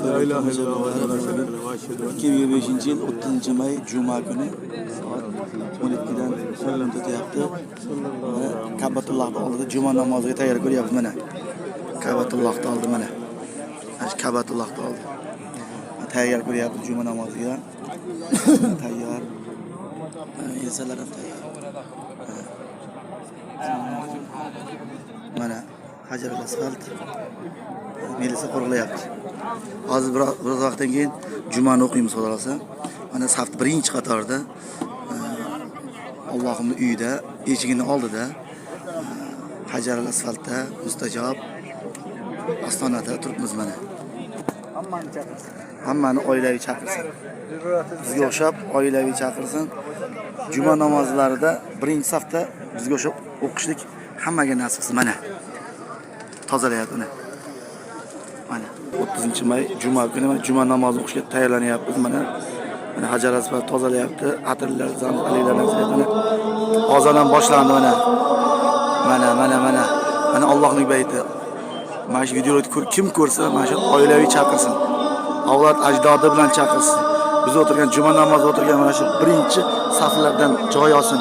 La ilaha illalloh. 2025 yil 30 may juma kuni soat 12dan 10 o'tyapti. Mana Ka'batullohni oldida juma namoziga tayyor ko'ryapmiz mana. Ka'batullohni oldi mana. Mana shu Ka'batullohni oldi. Tayyor ko'ryapmiz juma namoziga. Tayyor. Mana insonlar ham tayyor. Mana Hajar al-Asfalt milisa qo'riqlayapti. Hozir biroz vaqtdan keyin jumani o'qiymiz, xudo xohlasa. Mana saf birinchi qatorda Allohimning uyida, eshigini oldida Hajar al-Asfaltda mustajob ostonada turibmiz mana. Hammani chaqirsin. Hammani oilaviy chaqirsin. Bizga o'xshab oilaviy chaqirsin. Juma namozlarida birinchi safda bizga o'xshab o'qishlik hammaga nasib qilsin mana. Tozalayapti mana. Mana 30 may juma kuni mana juma namozi o'qishga tayyorlanyapmiz mana. Mana Hajar Asfalt tozalayapti, atirlar, zamzamliklar mana. Ozon ham boshlandi mana. Mana mana mana. Mana Allohning bayti. Mana shu videoni kim ko'rsa, mana shu oilaviy chaqirsin. Avlod ajdodi bilan chaqirsin. Biz o'tirgan juma namozi o'tirgan mana shu birinchi saflardan joy olsin.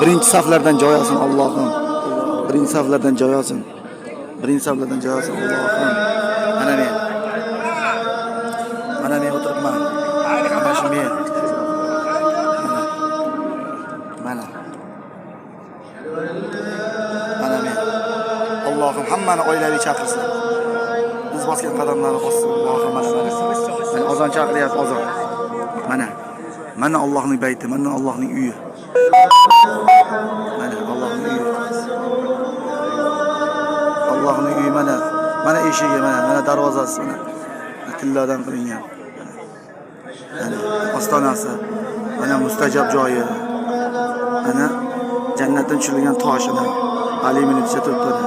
Birinchi saflardan joy olsin Allohim. Birinchi saflardan joy olsin. Birinchi saflardan joy olsin Allohim. Mana men. Mana men o'tiribman. Mana shu men. Mana. Mana. Mana men. Allohim hammani oilaviy chaqirsin. Biz bosgan qadamlarni bossin. Allohim mana mana. Mana ozon chaqiryapti, ozon. Mana. Mana Allohning bayti, mana Allohning uyi. Mana Allohning uyi. Allohning uyi mana. Mana eshigi mana, mana darvozasi mana. Tilladan qilingan. Mana ostonasi. Mana mustajob joyi. Mana jannatdan tushirilgan tosh ana. Alyumin ichida turibdi. Ana.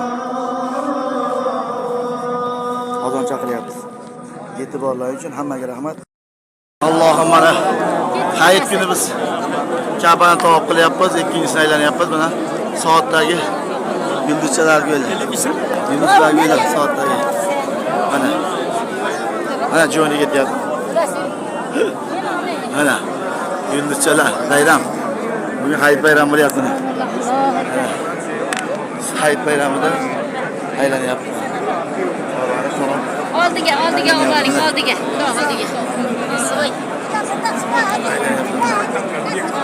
Ozon chaqiryapmiz. E'tiborlari uchun hammaga rahmat. Allohim, mana hayit kuni biz Ka'bani tavof qilyapmiz, ikkinchisini aylanyapmiz mana soatdagi yulduzchalar keldi. Yulduzlar keldi soatdagi. Mana. Mana jo'ni ketyapti. Mana yulduzchalar bayram. Bugun hayit bayrami bo'lyapti mana. Hayit bayramida aylanyapmiz. Salom. Oldiga, oldiga oling, oldiga. Xudo oldiga. Voy.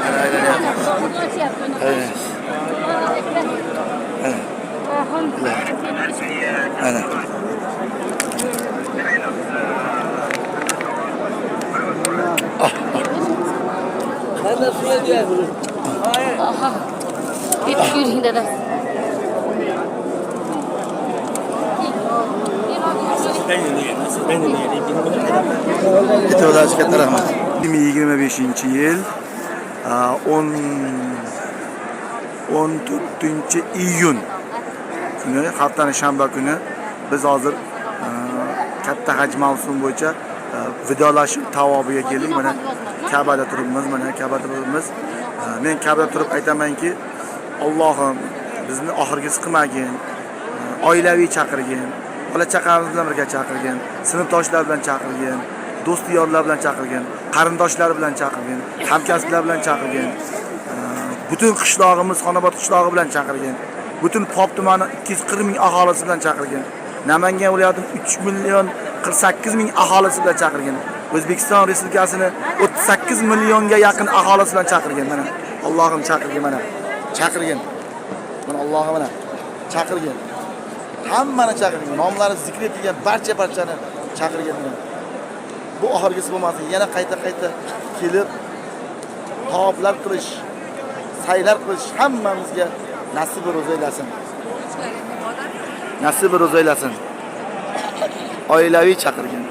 Mana aylanyapmiz. Aylanyapmiz. Mana. Mana. Aha. Yetib yuring dada. E'tiborlaringiz katta rahmat. 2025 yil 10 14 iyun kuni, haftaning shanba kuni biz hozir katta haj mavsumi bo'yicha vidolashuv tavobiga keldik. Mana Ka'bada turibmiz, mana Ka'bada turibmiz. Men Ka'bada turib aytamanki, Allohim bizni oxirgisi qilmagin, oilaviy chaqirgin, bola chaqamiz bilan birga chaqirgin, sinfdoshlar bilan chaqirgin, do'st yorlar bilan chaqirgin, qarindoshlar bilan chaqirgin, hamkasblar bilan chaqirgin, butun qishlog'imiz Xonobod qishlog'i bilan chaqirgin, butun Pop tumani 240 ming aholisi bilan chaqirgin, Namangan viloyatining 3 million 48 ming aholisi bilan chaqirgin, O'zbekiston Respublikasini 38 millionga yaqin aholisi bilan chaqirgin. Mana Allohim chaqirgin, mana chaqirgin, mana Allohim mana chaqirgin, hammani chaqirgin, nomlari zikr etilgan barcha barchani chaqirgin. Mana bu oxirgisi bo'lmasin, yana qayta qayta kelib tavoflar qilish, saylar qilish hammamizga nasib ro'za aylasin. Nasib ro'za aylasin. Oilaviy chaqirgin,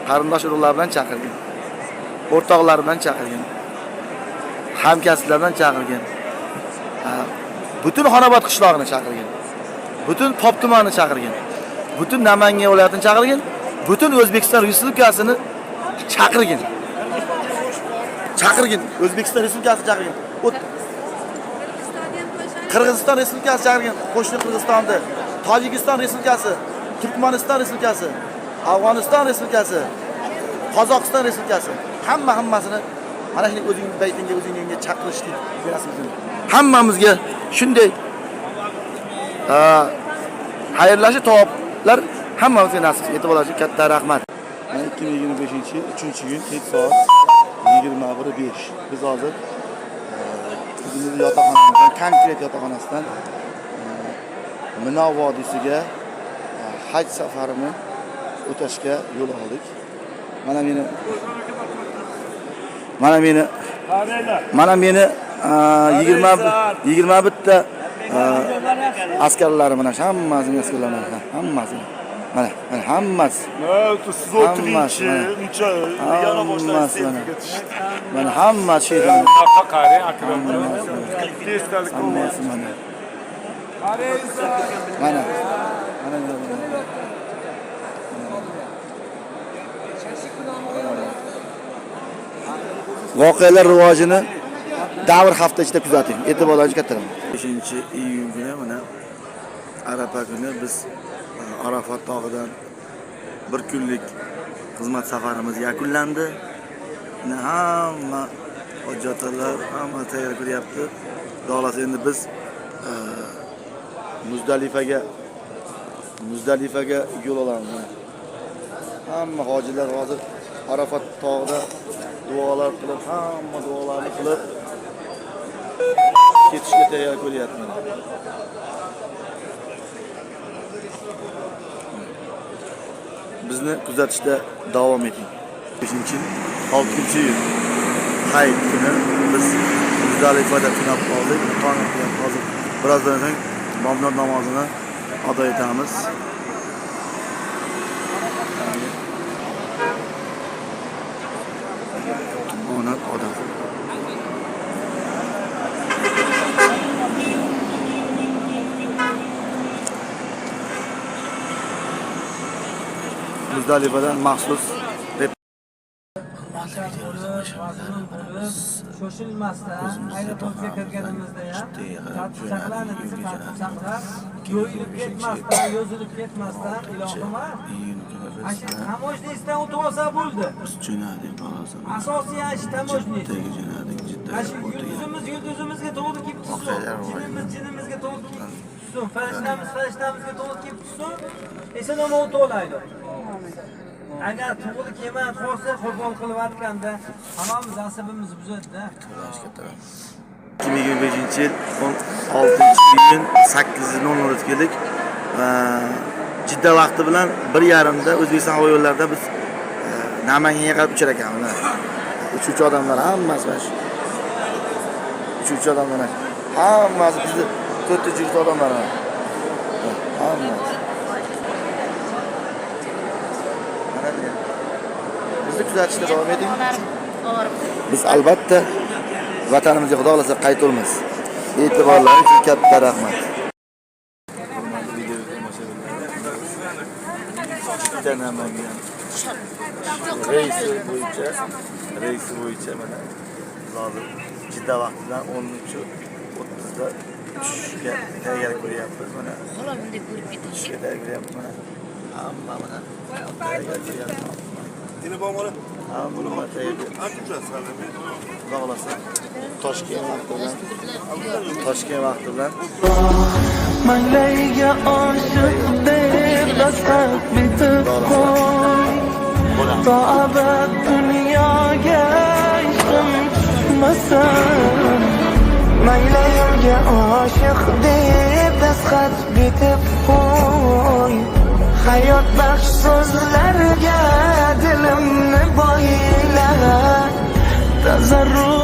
qarindosh urug'lar bilan chaqirgin, o'rtoqlar bilan chaqirgin, hamkasblar bilan chaqirgin, butun Xonobod qishlog'ini chaqirgin, butun Pop tumanini chaqirgin, butun Namangan viloyatini chaqirgin, butun O'zbekiston Respublikasini chaqirgin. Chaqirgin, O'zbekiston Respublikasini chaqirgin. Qirg'iziston Respublikasi chaqirgin, qo'shni Qirg'izistonni, Tojikiston Respublikasi, Turkmaniston Respublikasi, Afg'oniston Respublikasi, Qozog'iston Respublikasi hammasini mana shunday o'zingni baytingga, o'zingni uyingga chaqirishlik nasib etsin. Hammamizga shunday xayrlashish tavoblar hammamizga nasib etsin. E'tiborlar uchun katta rahmat. Mana 2025-yil 3-iyun kech soat 21:05. Biz hozir o'zimizni yotoqxonamizdan, konkret yotoqxonasidan Mino vodiysiga haj safarini o'tashga yo'l oldik. Mana meni 21 ta askarlarim, mana shu hammasini askarlar, mana hammasi. Mana hammasi. Siz o'tiringchi, Hammasi mana. uncha yana boshdan Hammasi mana. selfiga tushdi. Mana hammasi shu yerda. Qarang, Akramjon. Tezkalik Hammasi mana. Mana. Mana mana. Voqealar rivojini davr hafta ichida kuzating. E'tiborlaringiz katta rahmat. 5-iyun kuni mana Arafa kuni biz Arafat tog'idan bir kunlik xizmat safarimiz yakunlandi. Mana hamma hojjatlar hamma tayyor ko'ryapti. Xudo xohlasa endi biz Muzdalifaga yo'l olamiz. Mana. Hamma hojilar hozir Arafat tog'ida duolar qilib, hamma duolarni qilib ketishga tayyor ko'ryapti mana. Bizni kuzatishda davom eting. 5-6-iyun hayit kuni biz Muzdalifada tunab qoldik. Tong otgan, hozir birozdan so'ng bomdod namozini ado etamiz. Onat odam. Muzdalifadan maxsus Shoshilmasdan aeroportga kirganimizda ham tartib saqlanadi desa, tartib saqlab, yo'yilib ketmasdan, yo'zilib ketmasdan, ilohim, ana shu таможня sidan o'tib olsa bo'ldi. Jo'nadik xolos. Asosiy ana shu таможня si. Jiddaga jo'nadik, Jidda Ana shu aeroportiga. yulduzimiz yulduzimizga to'g'ri kelib tushsin, Voqealar rivojini. jinimiz jinimizga to'g'ri kelib tushsin, farishhtamiz farishtamizga to'g'ri kelib tushsin, eson omon o'tib olaylik. Agar to'g'ri kelmay qolsa, qo'pol qilayotganda hammamiz asabimiz buzadi-da. 2025 yil 16 iyun 8:00 keldik. Jidda vaqti bilan 1:30da O'zbekiston havo yo'llarida biz Namanganga qarab uchar ekanmiz. Uchuvchi odamlar hammasi mana shu. Uchuvchi odamlar mana shu. Hammasi bizni to'rtta uchuvchi odamlar mana. Hammasi. Mana bu yer. Bizni kuzatishda davom eting. Biz albatta vatanimizga, xudo xohlasa, qaytamiz. E'tiborlaringiz uchun katta rahmat. Video tomoshabinlar. Jidda Namangan reysi bo'yicha mana biz hozir Jidda vaqtidan 13:30da uchishga tayyorgarlik ko'ryapmiz mana. Xolos, bunday ko'rib ketish. Uchishga tayyorgarlik ko'ryapmiz mana. Hamma mana tayyorgarlik ko'ryapti. Hamma tayyorgarlik. Xudo xohlasa Toshkent vaqti bilan Manglayga oshiq deb dastxat bitib qo'y, to abad dunyoga ishqim tushmasin. Manglayimga oshiq deb dastxat bitib qo'y, hayot baxsh so'zlarga dilimni boyla. Tazarru.